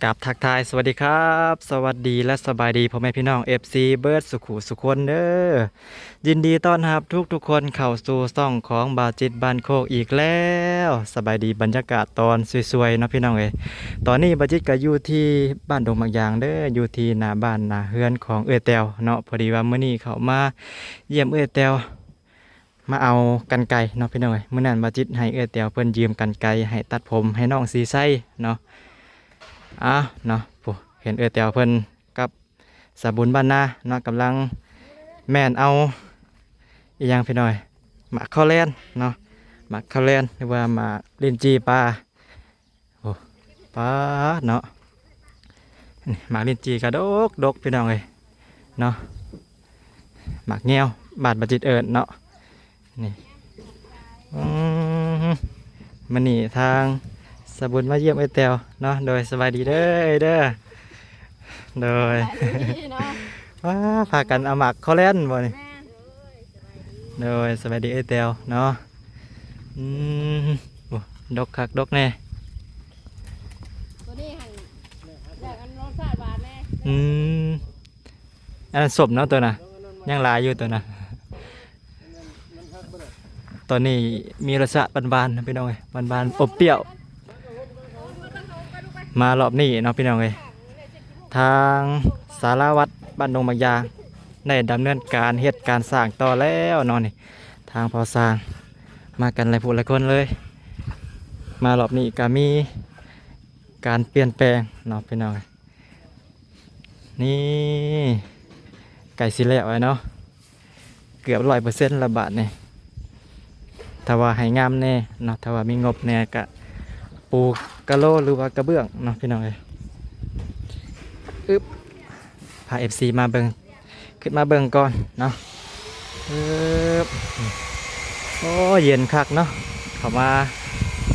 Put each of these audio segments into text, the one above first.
ກາບທັກທາຍສະຫວັດດີຄັບ ສະຫວັດດີ ແລະ ສະບາຍດີພໍ່ແມ່ພີ່ນ້ອງ ເອັຟຊີ ເບິດສຸຂູສຸຄົນເດີ. ຍິນດີຕ້ອນຮັບທຸກໆຄົນເຂົ້າສູ່ຊ່ອງຂອງບ່າວຈິດບ້ານໂຄກອີກແລ້ວ. ສະບາຍດີ ບັນຍາກາດຕອນສວຍໆເນາະພີ່ນ້ອງເອີຍ. ຕອນນີ້ບ່າວຈິດກໍຢູ່ທີ່ບ້ານດົງໝາກຢາງເດີ ຢູ່ທີ່ໜ້າບ້ານໜ້າເຮືອນຂອງເອື້ອຍແຕ້ວເນາະ. ພໍດີວ່າມື້ນີ້ເຂົ້າມາຢ້ຽມເອື້ອຍແຕ້ວ ມາເອົາກັນໄກເນາະພີ່ນ້ອງເອີຍ. ມື້ນັ້ນບ່າວຈິດໃຫ້ເອື້ອຍແຕ້ວເພິ່ນຢືມກັນໄກໃຫ້ຕັດຜົມໃຫ້ນ້ອງສີໄຊເນາະ. ອ້າວເນາະ ຜູ້ເຫັນເອື້ອຍແຕ້ວເພິ່ນກັບສາວບຸນບ້ານນາເນາະ ກຳລັງແມ່ນເອົາອີ່ຫຍັງພີ່ນ້ອງເອີຍ ໝາກເຂົ້າແລນເນາະ ໝາກເຂົ້າແລນ ຫຼືວ່າໝາກລິ້ນຈີ່ປ່າ. ໂອ້ ປາດເນາະ ນີ້ໝາກລິ້ນຈີ່ກະດົກໆ ພີ່ນ້ອງເອີຍເນາະ. ໝາກແງວ ບ້ານບ່າວຈິດເອີ້ນເນາະ ນີ້. ອືມ ມື້ນີ້ທາງສາວບຸນມາຢ້ຽມເອື້ອຍແຕ້ວເນາະ. ໂດຍ ສະບາຍດີເດີ ເອີຍເດີ. ໂດຍ ສະບາຍດີເນາະ ວ້າ ພາກັນເອົາໝາກເຂົ້າແລນບໍ່ນີ້? ແມ່ນ ໂດຍ ສະບາຍດີເອື້ອຍແຕ້ວເນາະ. ອືມ ໂອ້ ດົກຄັກດົກແນ່ ຕົວນີ້ຫັ້ນ ຢາກອັນລົດຊາດຫວານແນ່. ອືມ ອັນນັ້ນສົ້ມເນາະ ຕົວນັ້ນ ຍັງຫຼາຍຢູ່ຕົວນັ້ນ. ຕົວນີ້ມີລົດຊາດຫວານໆ ພີ່ນ້ອງເອີຍ ຫວານໆ ອົບປຽວ. ມາລອບນີ້ເນາະ ພີ່ນ້ອງເອີຍ ທາງສາລາວັດບ້ານດົງໝາກຢາງ ໄດ້ດຳເນີນການເຮັດການສ້າງຕໍ່ແລ້ວເນາະນີ້. ທາງພໍ່ຊ່າງມາກັນຫຼາຍຜູ້ຫຼາຍຄົນເລີຍ. ມາລອບນີ້ກະມີການປ່ຽນແປງເນາະ ພີ່ນ້ອງເອີຍ. ນີ້ ໃກ້ຊິແລ້ວແລ້ວເນາະ ເກືອບຮ້ອຍເປີເຊັນແລ້ວບາດນີ້. ຖ້າວ່າໃຫ້ງາມແນ່ເນາະ ຖ້າວ່າມີງົບແນ່ກະປູກະໂລ ຫຼືວ່າກະເບື້ອງເນາະ ພີ່ນ້ອງເອີຍ. ອຶບ ພາເອັຟຊີມາເບິ່ງ ຂຶ້ນມາເບິ່ງກ່ອນເນາະ. ອຶບ ໂອ້ ເຢັນຄັກເນາະ. ເຂົ້າມາ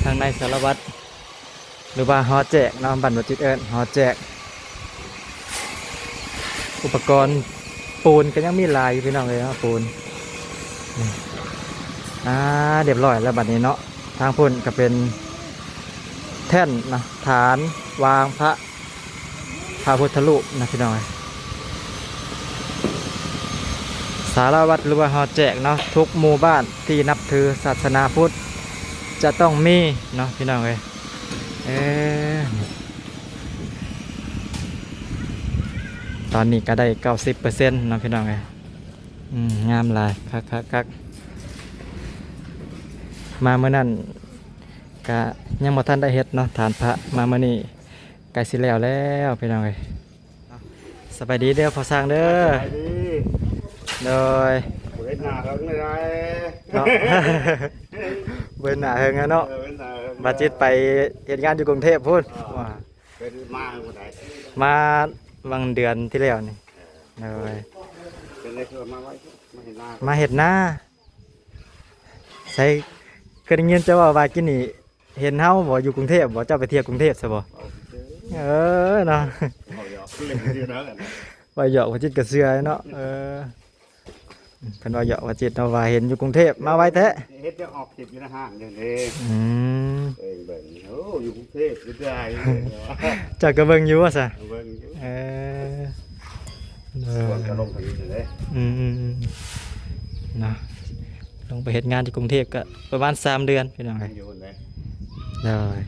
ທາງໃນສາລະວັດ ຫຼືວ່າຫໍແຈກເນາະ ບ້ານບໍ່ຈິດເອີ້ນຫໍແຈກ. ອຸປະກອນປູນກໍຍັງມີຫຼາຍຢູ່ ພີ່ນ້ອງເອີຍເນາະ ປູນ. ນີ້ ອ່າ ລຽບຮ້ອຍແລ້ວບັດນີ້ເນາະ. ທາງພຸ້ນກໍເປັນແທ່ນເນາະ ຖານວາງພະ ພະພຸດທະຮູບນະ ພີ່ນ້ອງເອີຍ. ສາລະວັດ ຫຼືວ່າຫໍແຈກເນາະ ທຸກໝູ່ບ້ານທີ່ນັບຖືສາສະໜາພຸດຈະຕ້ອງມີເນາະ ພີ່ນ້ອງເອີຍ. ເອີ ຕອນນີ້ກໍໄດ້ເກົ້າສິບເປີເຊັນເນາະ ພີ່ນ້ອງເອີຍ. ອືມ ງາມຫຼາຍ ຄັກໆໆ. ມາມື້ນັ້ນກະຍັງບໍ່ທັນໄດ້ເຮັດເນາະ ຖານພະ. ມາມື້ນີ້ໃກ້ຊິແລ້ວແລ້ວ ພີ່ນ້ອງເອີຍ. ສະບາຍດີເດີພໍ່ຊ່າງເດີ. ສະບາຍດີ. ໂດຍ. ບໍ່ເຫັນໜ້າເຮົາເລີຍເນາະ. ບໍ່ເຫັນໜ້າເຮິງແລ້ວເນາະ. ເອີ ບໍ່ເຫັນໜ້າເຮິງ. ບາດຈິດໄປເຮັດງານຢູ່ກຸງເທບພຸ້ນ. ອໍ ວ່າ ເປັນມາມື້ໃດ? ມາຫວ່າງເດືອນທີ່ແລ້ວນີ້. ເອີ ໂດຍ. ເປັນໄດຄືວ່າມາໄວ ມາເຮັດນາ? ມາເຮັດນາ. ໃສ ເຄີຍໄດ້ຍິນເຈົ້າເວົ້າວ່າກິນນີ້ ເຫັນເຮົາບໍ່ ຢູ່ກຸງເທບບໍ່? ເຈົ້າໄປທ່ຽວກຸງເທບຊະບໍ່? ເອີເນາະ ເວົ້າຫຍອກ ເຫຼັ້ນຊື່ເນາະ ເວົ້າຫຍອກ ບໍ່ຈິດກໍເຊື່ອເນາະ. ເອີ ເພິ່ນເວົ້າຫຍອກ ບໍ່ຈິດເນາະ ວ່າເຫັນຢູ່ກຸງເທບ ມາໄວແທ້. ເຮັດຈະອອກຄລິບຢູ່ໃນຫ້າງເດ້. ອືມ ເອີ ເບິ່ງ ໂອ້ ຢູ່ກຸງເທບຢູ່ໄດ້. ເຈົ້າກໍເບິ່ງຢູ່ວ່າຊະ? ເບິ່ງຢູ່. ເອີ ເອີ ກະລົງໄປຢູ່ເດ້. ອືມໆໆ ເນາະ ລົງໄປເຮັດງານທີ່ກຸງເທບກໍປະມານສາມເດືອນ ພີ່ນ້ອງເອີຍ. ໂດຍ.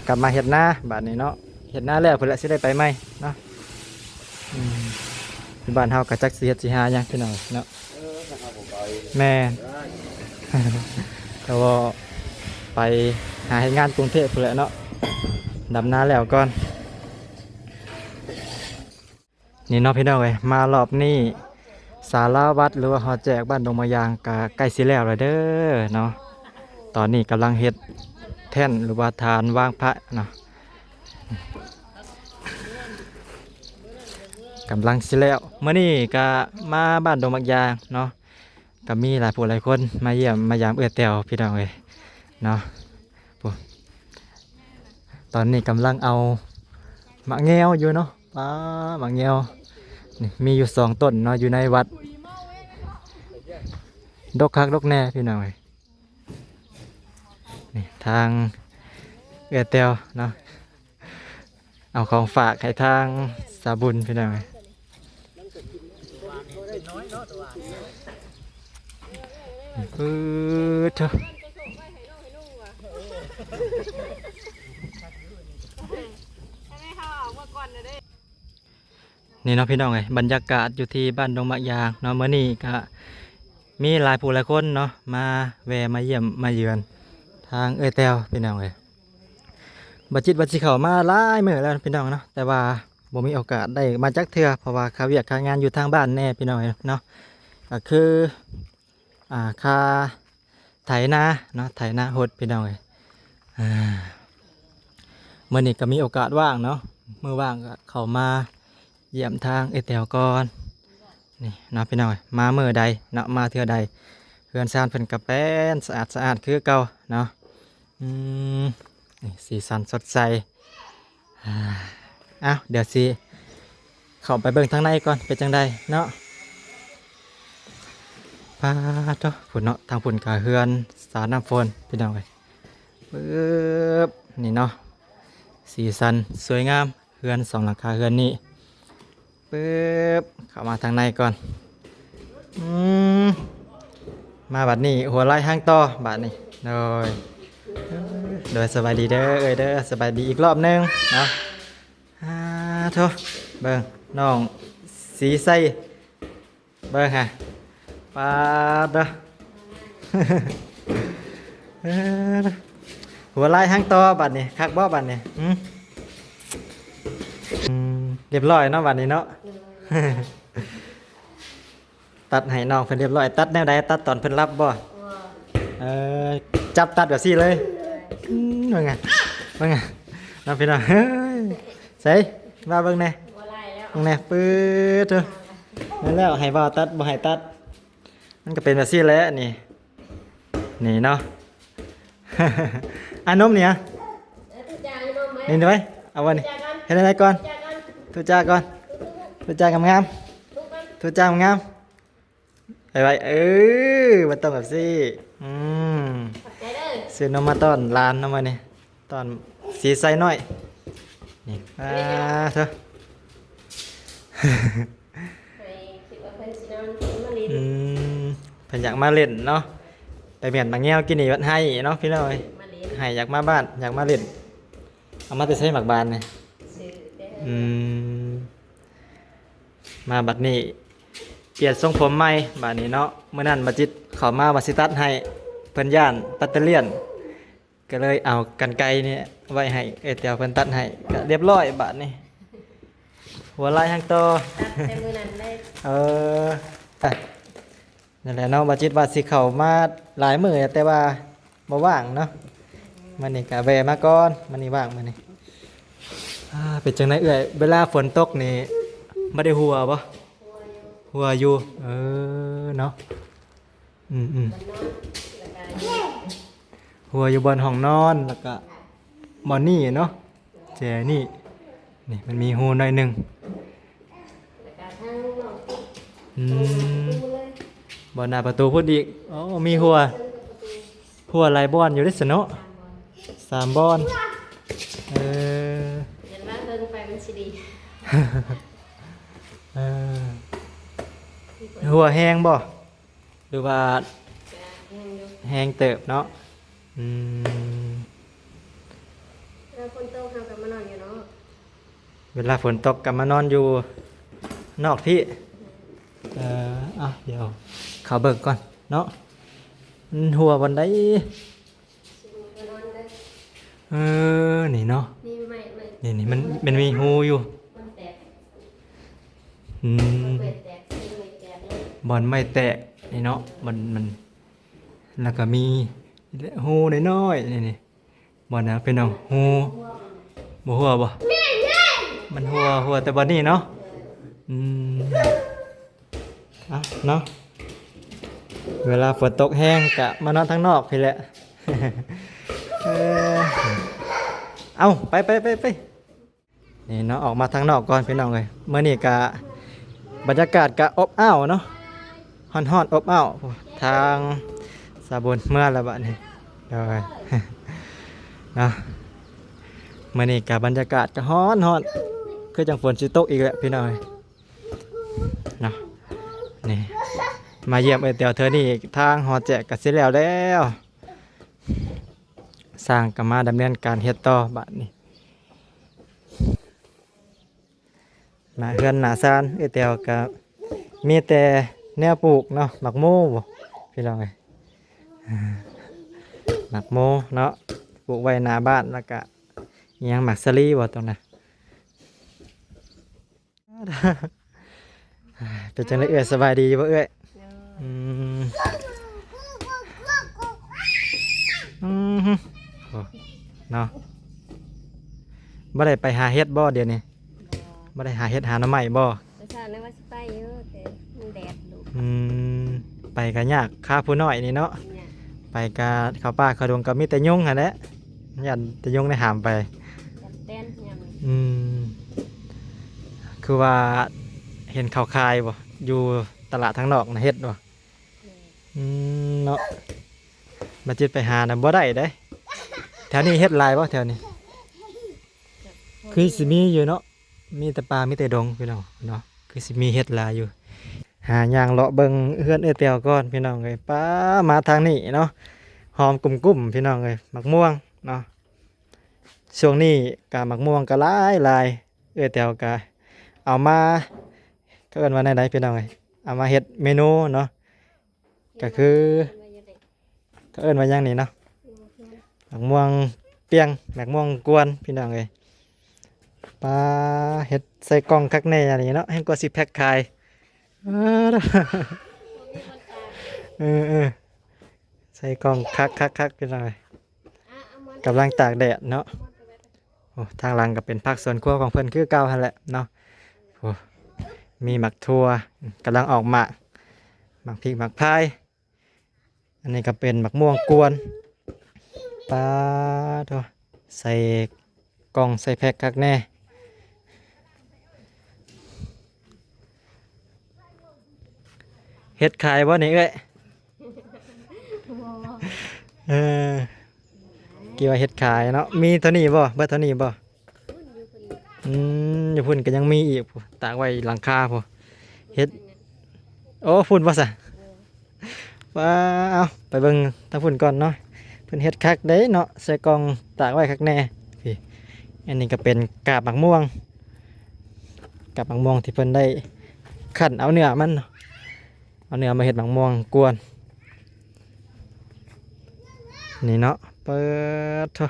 ກັບມາເຮັດນາບາດນີ້ເນາະ ເຮັດນາແລ້ວພຸ້ນແຫຼະ ຊິໄດ້ໄປໃໝ່ເນາະ. ອືມ ບ້ານເຮົາກໍຈັກຊິເຮັດຊິຫາຫຍັງ ພີ່ນ້ອງເນາະ. ເອີ ຖ້າເຮົາບໍ່ໄປ ແມ່ນ ກໍວ່າໄປຫາເຮັດງານກຸງເທບພຸ້ນແຫຼະເນາະ ດຳນາແລ້ວກ່ອນ. ນີ້ເນາະ ພີ່ນ້ອງເອີຍ ມາລອບນີ້ ສາລາວັດ ຫຼືວ່າຫໍແຈກບ້ານດົງໝາກຢາງ ກະໃກ້ຊິແລ້ວແລ້ວເດີເນາະ. ຕອນນີ້ກຳລັງເຮັດແທ່ນ ຫຼືວ່າຖານວາງພະເນາະ ກຳລັງຊິແລ້ວ. ມື້ນີ້ກະມາບ້ານດົງໝາກຢາງເນາະ ກໍມີຫຼາຍຜູ້ຫຼາຍຄົນມາຢ້ຽມມາຢາມເອື້ອຍແຕ້ວ ພີ່ນ້ອງເອີຍເນາະ. ໂອ້ ຕອນນີ້ກຳລັງເອົາໝາກແງວຢູ່ເນາະ. ປ້າ ໝາກແງວ ນີ້ມີຢູ່ສອງຕົ້ນເນາະ ຢູ່ໃນວັດ ດົກຄັກດົກແນ່ ພີ່ນ້ອງເອີຍ. ນີ້ທາງເອື້ອຍແຕ້ວເນາະ ເອົາຂອງຝາກໃຫ້ທາງສາວບຸນ ພີ່ນ້ອງເອີຍ. ເອີ ເທີ ນີ້ເນາະ ພີ່ນ້ອງເອີຍ, ບັນຍາກາດຢູ່ທີ່ບ້ານດົງໝາກຢາງເນາະ. ມື້ນີ້ກະມີຫຼາຍຜູ້ຫຼາຍຄົນເນາະ ມາແວ່ມາຢ້ຽມມາເຢືອນທາງເອື້ອຍແຕ້ວ ພີ່ນ້ອງເອີຍ. ບໍ່ຈິດວ່າຊິເຂົ້າມາຫຼາຍມື້ແລ້ວ ພີ່ນ້ອງເນາະ, ແຕ່ວ່າບໍ່ມີໂອກາດໄດ້ມາຈັກເທື່ອ ເພາະວ່າຄາວຽກຄາງານຢູ່ທາງບ້ານແດ່ ພີ່ນ້ອງເອີຍເນາະ. ກະຄື ອ່າ ຄ່າໄຖນາເນາະ, ໄຖນາຫົດ ພີ່ນ້ອງເອີຍ. ອ່າ ມື້ນີ້ກໍມີໂອກາດວ່າງເນາະ, ມື້ວ່າງກໍເຂົ້າມາຢ້ຽມທາງເອື້ອຍແຕ້ວກ່ອນ. ນີ້ເນາະ ພີ່ນ້ອງເອີຍ, ມາມື້ໃດເນາະ ມາເທື່ອໃດ ເຮືອນຊານເພິ່ນກໍແປນສະອາດສະອາດຄືເກົ່າເນາະ. ອືມ ນີ້ ສີສັນສົດໃສ. ອ່າ ເອົາ ດຽວຊິເຂົ້າໄປເບິ່ງທາງໃນກ່ອນ ເປັນຈັ່ງໃດເນາະ. ປາດໂທ້ ພຸ້ນເນາະ, ທາງພຸ້ນກະເຮືອນສາວນ້ຳຝົນ ພີ່ນ້ອງເອີຍ. ປຶບ ນີ້ເນາະ, ສີສັນສວຍງາມ ເຮືອນສອງຫຼັງຄາເຮືອນນີ້. ປຶບ ເຂົ້າມາທາງໃນກ່ອນ. ອືມ ມາບັດນີ້ຫົວໄລ່ຫາງຕໍ່ບັດນີ້. ໂດຍ ໂດຍ ສະບາຍດີເດີເອື້ອຍເດີ, ສະບາຍດີອີກລອບໜຶ່ງເນາະ. ອ່າ ໂທ້ ເບິ່ງນ້ອງສີໃສ ເບິ່ງຫາ ປາດເດີ ເອີ ຫົວໄລ່ຫາງຕໍ່ບັດນີ້ ຄັກບໍ່ບັດນີ້? ຫື ອືມ ຮຽບຮ້ອຍເນາະບັດນີ້ເນາະ. ຕັດໃຫ້ນ້ອງເພິ່ນຮຽບຮ້ອຍ. ຕັດແນວໃດ? ຕັດຕອນເພິ່ນຫຼັບບໍ່? ບໍ່ ເອີ ຈັບຕັດແບບຊີ້ເລີຍ. ອືມ ວ່າໄງ ວ່າໄງ ນ້ອງພີ່ນ້ອງ ເຮີ້ຍ ໃສ ວ່າເບິ່ງແດ່ ບໍ່ໄລ່ແລ້ວ ເບິ່ງແດ່ ປຶດໂທ້. ນັ້ນແລ້ວ ໃຫ້ບ່າວຕັດ ບໍ່ໃຫ້ຕັດ ມັນກໍເປັນແບບຊີ້ແຫຼະນີ້. ນີ້ເນາະ ອາ ນົມນີ້ຫຍັງ? ເອີ ຖືຈານ ນົມໄວ້ ນີ້ໄວ້ ເອົາໄວ້ນີ້ ຖືຈານກ່ອນ ເຮັດແນວໃດກ່ອນ? ຖືຈານກ່ອນ ຖືຈານກ່ອນ ຖືຈານງາມໆ ລູກມັນ ຖືຈານງາມໆ ໄວໆ ເອີ ມັນຕ້ອງແບບຊີ້. ອືມ ຂອບໃຈເດີ ຊື້ນົມມາຕ້ອນຫຼານເນາະມື້ນີ້ ຕ້ອນສີໃສນ້ອຍນີ້. ອາ ເທີ ໃຫ້ຄິດວ່າເພິ່ນຊິນອນ ເພິ່ນມາຫຼິ້ນ ອືມ ເພິ່ນຢາກມາຫຼິ້ນເນາະ. ໄປແມ່ນໝາກແງວກິນນີ້ວັດໄຫ້ເນາະ ພີ່ນ້ອງເອີຍ ມາຫຼິ້ນ ໄຫ້ ຢາກມາບ້ານ ຢາກມາຫຼິ້ນ. ເອົາມາແຕ່ໃສໝາກບານນີ້? ຊື້ແຕ່ ອືມ ມາບັດນີ້ປ່ຽນຊົງຜົມໃໝ່ບາດນີ້ເນາະ. ມື້ນັ້ນມາຈິດເຂົ້າມາວ່າຊິຕັດໃຫ້ ເພິ່ນຢ້ານປັດຕະລຽນ ກໍເລີຍເອົາກັນໄກນີ້ໄວ້ໃຫ້ເອື້ອຍແຕ້ວເພິ່ນຕັດໃຫ້ ກໍຮຽບຮ້ອຍບາດນີ້. ຫົວໄລ່ຫາງຕໍ່ ຕັດແຕ່ມື້ນັ້ນເລີຍ ເອີ ນັ້ນແຫຼະເນາະ. ບໍ່ຈິດວ່າຊິເຂົ້າມາຫຼາຍມື້ ແຕ່ວ່າບໍ່ວ່າງເນາະ ມື້ນີ້ກໍແວ່ມາກ່ອນ ມື້ນີ້ວ່າງມື້ນີ້. ອ່າ ເປັນຈັ່ງໃດເອື້ອຍ ເວລາຝົນຕົກນີ້ບໍ່ໄດ້ຫົວບໍ່? ຫົວຢູ່ ເອີ ເນາະ. ອືມໆ ຫົວຢູ່ບ່ອນຫ້ອງນອນ ແລ້ວກະບ່ອນນີ້ເນາະ ແຈນີ້ ນີ້ມັນມີຮູໜ້ອຍໜຶ່ງ. ອືມ ບ່ອນໜ້າປະຕູພຸ້ນອີກ ໂອ້ ມີຫົວ ຫົວຫຼາຍບ່ອນຢູ່ເດ້ຊັ້ນເນາະ ສາມບ່ອນ ເອີ ເຫັນວ່າເບິ່ງໄປມັນຊິດີ ເອີ ຫົວແຮງບໍ່? ຫຼືວ່າ ກໍແຮງຢູ່ ແຮງເຕີບເນາະ. ອືມ ເວລາຝົນຕົກເຮົາກໍມານອນຢູ່ນອກ ເວລາຝົນຕົກກໍມານອນຢູ່ນອກພີ້. ເອີ ເອົາ ດຽວເຂົ້າເບິ່ງກ່ອນເນາະ ມັນຮົ່ວບ່ອນໃດ. ເອີ ນີ້ເນາະ ນີ້ ນີ້ມັນ ມັນມີຮູຢູ່ ມັນແຕກ ອືມ ມັນແຕກ ມັນແຕກເລີຍ ບ່ອນໄມ້ແຕກນີ້ເນາະ ມັນ ມັນ ແລ້ວກໍມີຮູນ້ອຍໆ ນີ້ ນີ້ ບ່ອນນັ້ນເປັນຮູ ບໍ່ຮົ່ວບໍ່? ມັນຮົ່ວ ຮົ່ວແຕ່ບ່ອນນີ້ເນາະ. ອືມ ເອົາເນາະ ເວລາຝົນຕົກແຮງກະມານອນທາງນອກພີ້ແຫຼະ. ເອີ ເອົາ ໄປ ໄປ ໄປ ໄປ. ນີ້ເນາະ ອອກມາທາງນອກກ່ອນພີ່ນ້ອງເອີຍ. ມື້ນີ້ກະບັນຍາກາດກະອົບອ້າວເນາະ ຮ້ອນໆ ອົບອ້າວ. ທາງສາວບຸນເມືອແລ້ວບາດນີ້ ໂດຍ ເນາະ. ມື້ນີ້ກໍບັນຍາກາດກໍຮ້ອນໆ ຄືຈັ່ງຝົນຊິຕົກອີກແຫຼະພີ່ນ້ອງເອີຍເນາະ. ນີ້ ມາຢ້ຽມເອື້ອຍແຕວເທື່ອນີ້ ທາງຫໍແຈກກໍຊິແລ້ວແລ້ວ ຊ່າງກໍມາດຳເນີນການເຮັດຕໍ່ບາດນີ້. ໜ້າເຮືອນໜ້າຊານເອື້ອຍແຕວກໍມີແຕ່ແນວປູກເນາະ ໝາກໂມບໍ່ພີ່ນ້ອງເອີຍ ໝາກໂມເນາະ ປູກໄວ້ໜ້າບ້ານ ແລ້ວກໍອີ່ຫຍັງ ໝາກສາລີບໍ່ຕົງນັ້ນ. ເປັນຈັ່ງໃດເອື້ອຍ ສະບາຍດີບໍ່ເອື້ອຍ? ໂດຍ ອືມ ອືມ ໂອ້ ເນາະ ບໍ່ໄດ້ໄປຫາເຫັດບໍ່ດຽວນີ້? ບໍ່ ບໍ່ໄດ້ຫາເຫັດຫາໜໍ່ໄມ້ບໍ່? ແຕ່ເຊົ້ານີ້ວ່າຊິໄປຢູ່ ແຕ່ມັນແດດ ອືມ ໄປກໍຍາກ ຄາຜູ້ນ້ອຍນີ້ເນາະ ຍາກ ໄປກະເຂົ້າປ່າເຂົ້າດົງກໍມີແຕ່ຍຸງຫັ້ນແຫຼະ ຢ້ານແຕ່ຍຸງໄດ້ຫາມໄປ ຢ້ານແຕນຍາມນີ້ ອືມ ຄືວ່າເຫັນເຂົາຂາຍບໍ່ ຢູ່ຕະຫຼາດທາງນອກນະ ເຫັດບໍ່? ແມ່ນ ອືມ ເນາະ ມາຈິດໄປຫານະບໍ່ໄດ້ເດ້ ແຖວນີ້ເຫັດຫຼາຍບໍ່ແຖວນີ້? ຄືຊິມີຢູ່ເນາະ ມີແຕ່ປ່າມີແຕ່ດົງພີ່ນ້ອງເນາະ ຄືຊິມີເຫັດຫຼາຍຢູ່. ຫາຍ່າງເລາະເບິ່ງເຮືອນເອື້ອຍແຕວກ່ອນພີ່ນ້ອງເອີຍ ປ້າ ມາທາງນີ້ເນາະ ຫອມກຸ້ມໆ ພີ່ນ້ອງເອີຍ ໝາກມ່ວງເນາະ ຊ່ວງນີ້ກະໝາກມ່ວງກະຫຼາຍໆ ເອື້ອຍແຕວກະເອົາມາ ເຂົາເອີ້ນວ່າແນວໃດພີ່ນ້ອງເອີຍ ເອົາມາເຮັດເມນູເນາະ ກະຄື ເຂົາເອີ້ນວ່າຫຍັງນີ້ເນາະ ໝາກມ່ວງປຽງ ໝາກມ່ວງກວນ ພີ່ນ້ອງເອີຍ ປ້າ ເຮັດໃສ່ກ່ອງຄັກແນ່ອັນນີ້ເນາະ ແຮ່ງກວ່າຊິແພັກຂາຍ ເອີ ເອີໆ ໃສ່ກ່ອງຄັກໆໆ ພີ່ນ້ອງເອີຍ ກຳລັງຕາກແດດເນາະ. ໂອ້ ທາງຫຼັງກໍເປັນຜັກສວນຄົວຂອງເພິ່ນຄືເກົ່າຫັ້ນແຫຼະເນາະ ໂອ້ ມີໝາກຖົ່ວ ກຳລັງອອກໝາກ ໝາກພິກ ໝາກພາຍ ອັນນີ້ກໍເປັນໝາກມ່ວງກວນ ປາໂທ້ ໃສ່ກ່ອງໃສ່ແພັກຄັກແນ່ ເຮັດຂາຍບໍ່ນີ້ເອື້ອຍ? ບໍ່ ເອີ ຄິດວ່າເຮັດຂາຍເນາະ ມີເທົ່ານີ້ບໍ່? ເບິດເທົ່ານີ້ບໍ່? ພຸ້ນຢູ່ພຸ້ນ ອືມ ຢູ່ພຸ້ນກໍຍັງມີອີກ ຕາກໄວ້ຫຼັງຄາພຸ້ນ ເຮັດ ໂອ້ ພຸ້ນບໍ່ຊະ? ເອີ ວ້າວ ເອົາໄປເບິ່ງທາງພຸ້ນກ່ອນເນາະ ເພິ່ນເຮັດຄັກເດ້ເນາະ ໃສ່ກ່ອງຕາກໄວ້ຄັກແນ່ ນີ້ ອັນນີ້ກໍເປັນກາບໝາກມ່ວງ ກາບໝາກມ່ວງທີ່ເພິ່ນໄດ້ຄັ້ນເອົາເນື້ອມັນເນາະ ເອົາເນື້ອມາເຮັດໝາກມ່ວງກວນ ນີ້ເນາະ ເປີດໂທ້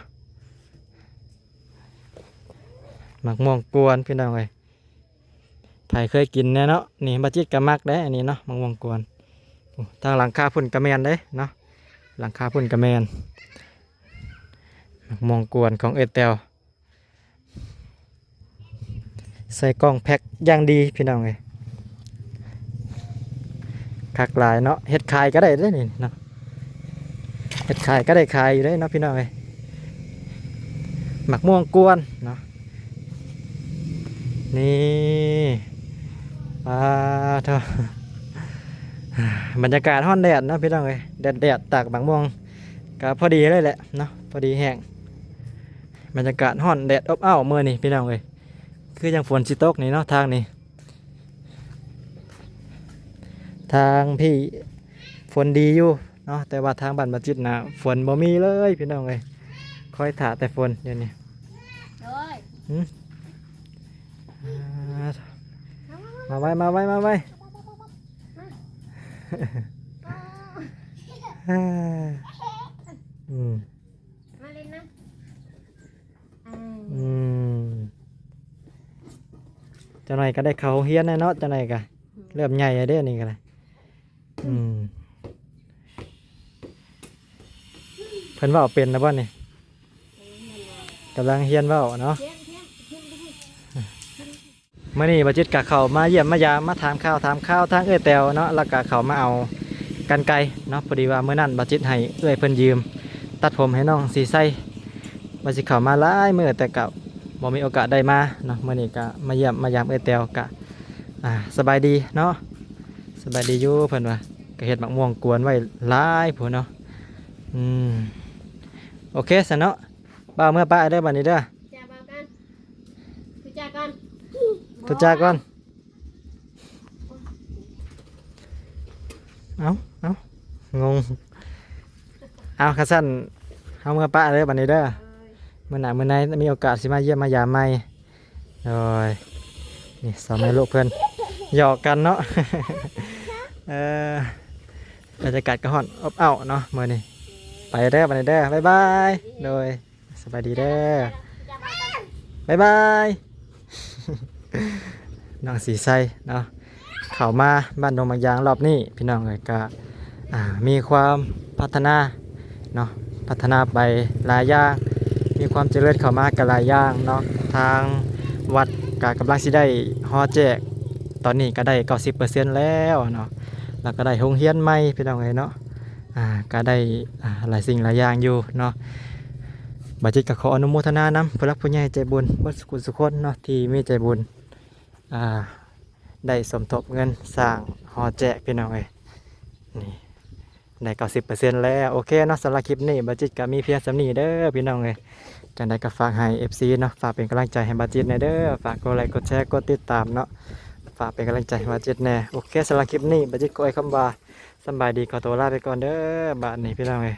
ໝາກມ່ວງກວນ ພີ່ນ້ອງເອີຍ ໃຜເຄີຍກິນແດ່ເນາະ ນີ້ ບາຈິດກໍມັກເດ້ ອັນນີ້ເນາະ ໝາກມ່ວງກວນ ໂອ້ ທາງຫຼັງຄາພຸ້ນກໍແມ່ນເດ້ເນາະ ຫຼັງຄາພຸ້ນກໍແມ່ນ ໝາກມ່ວງກວນຂອງເອື້ອຍແຕວ ໃສ່ກ່ອງແພັກຢ່າງດີ ພີ່ນ້ອງເອີຍ ຄັກຫຼາຍເນາະ ເຮັດຂາຍກໍໄດ້ເດ້ນີ້ເນາະ ເຮັດຂາຍກໍໄດ້ຂາຍຢູ່ເດ້ເນາະ ພີ່ນ້ອງເອີຍ ໝາກມ່ວງກວນເນາະ ນີ້ ປາໂທ້ ບັນຍາກາດຮ້ອນແດດເນາະ ພີ່ນ້ອງເອີຍ ແດດໆ ຕາກໝາກມ່ວງກໍພໍດີເລີຍແຫຼະເນາະ ພໍດີແຫ້ງ ບັນຍາກາດຮ້ອນແດດອົບອ້າວມື້ນີ້ ພີ່ນ້ອງເອີຍ ຄືຈັ່ງຝົນຊິຕົກນີ້ເນາະ ທາງນີ້ ທາງພີ້ຝົນດີຢູ່ເນາະ ແຕ່ວ່າທາງບ້ານບາຈິດນະ ຝົນບໍ່ມີເລີຍ ພີ່ນ້ອງເອີຍ ຄອຍຖ້າແຕ່ຝົນດຽວນີ້ ໂດຍ ຫຶ? ອ່າ ມາໄວ ມາໄວ ມາໄວ ອືມ ມາຫຼິ້ນນຳ ອືມ ອືມ ຈັກໜ້ອຍກໍໄດ້ເຂົ້າໂຮງຮຽນແລ້ວເນາະ ຈັກໜ້ອຍກໍ ອືມ ເລີ່ມໃຫຍ່ແລ້ວເດ້ ອັນນີ້ກໍໄດ້ ອືມ ເພິ່ນເວົ້າເປັນແລ້ວບໍ່ນີ້? ກຳລັງຮຽນເວົ້າເນາະ. ມື້ນີ້ບ່າວຈິດກໍເຂົ້າມາຢ້ຽມມາຢາມ ມາຖາມຂ່າວຖາມຄາວທາງເອື້ອຍແຕວເນາະ ແລ້ວກໍເຂົ້າມາເອົາກັນໄກເນາະ. ພໍດີວ່າມື້ນັ້ນບ່າວຈິດໃຫ້ເອື້ອຍເພິ່ນຢືມຕັດຜົມໃຫ້ນ້ອງສີໄຊ ວ່າຊິເຂົ້າມາຫຼາຍມື້ ແຕ່ກໍບໍ່ມີໂອກາດໄດ້ມາເນາະ. ມື້ນີ້ກໍມາຢ້ຽມມາຢາມເອື້ອຍແຕວ ກໍ ອ່າ ສະບາຍດີເນາະ ສະບາຍດີຢູ່ ເພິ່ນວ່າ ກໍເຮັດໝາກມ່ວງກວນໄວ້ຫຼາຍພຸ້ນເນາະ. ອືມ ໂອເຄຊັ້ນເນາະ ບ່າວເມືອປະເດີ ບັດນີ້ເດີ. ຈ້າ ບ່າວ ໂທຈາກ່ອນ. ເອົ້າ ເອົ້າ ງົງ. ເອົາ ຄັນຊັ້ນເຮົາເມືອປະເດີບັດນີ້ເດີ. ມື້ໜ້າມື້ໃນມີໂອກາດຊິມາຢ້ຽມມາຢາມໃໝ່. ໂດຍ ນີ້ສອງແມ່ລູກເພິ່ນຫຍອກກັນເນາະ. ເອີ ບັນຍາກາດກໍຮ້ອນອົບອ້າວເນາະມື້ນີ້. ໄປເດີບັດນີ້ເດີ ບາຍບາຍ. ໂດຍ ສະບາຍດີເດີ ບາຍບາຍ. ນ້ອງສີໄຊເນາະ ເຂົ້າມາບ້ານດົງບາງຢາງລອບນີ້ ພີ່ນ້ອງເອີຍ ກະ ອ່າ ມີຄວາມພັດທະນາເນາະ ພັດທະນາໄປຫຼາຍຢ່າງ ມີຄວາມຈະເລີນເຂົ້າມາກະຫຼາຍຢ່າງເນາະ. ທາງວັດກະກຳລັງຊິໄດ້ຫໍແຈກ ຕອນນີ້ກະໄດ້ເກົ້າສິບເປີເຊັນແລ້ວເນາະ ແລ້ວກະໄດ້ໂຮງຮຽນໃໝ່ ພີ່ນ້ອງເອີຍເນາະ. ອ່າ ກະໄດ້ ອ່າ ຫຼາຍສິ່ງຫຼາຍຢ່າງຢູ່ເນາະ. ບ່າວຈິດກໍຂໍອະນຸໂມທະນານຳຜູ້ຫຼັກຜູ້ໃຫຍ່ໃຈບຸນເບິດສຸກຄົນເນາະ ທີ່ມີໃຈບຸນ ອ່າ ໄດ້ສົມທົບເງິນສ້າງຫໍແຈກ ພີ່ນ້ອງເອີຍ. ນີ້ ໄດ້ເກົ້າສິບເປີເຊັນແລ້ວ. ໂອເຄເນາະ ສຳລັບຄລິບນີ້ບ່າວຈິດກໍມີພຽງສ່ຳນີ້ເດີ ພີ່ນ້ອງເອີຍ. ຈັ່ງໃດກໍຝາກໃຫ້ເອັຟຊີເນາະ ຝາກເປັນກຳລັງໃຈໃຫ້ບ່າວຈິດແດ່ເດີ ຝາກກົດໄລກົດແຊກົດຕິດຕາມເນາະ ຝາກເປັນກຳລັງໃຈໃຫ້ບ່າວຈິດແດ່. ໂອເຄ ສຳລັບຄລິບນີ້ບ່າວຈິດຂໍອວຍຄຳວ່າ ສຳບາຍດີ ຂໍຕົວລາໄປກ່ອນເດີ ບາດນີ້ ພີ່ນ້ອງເອີຍ.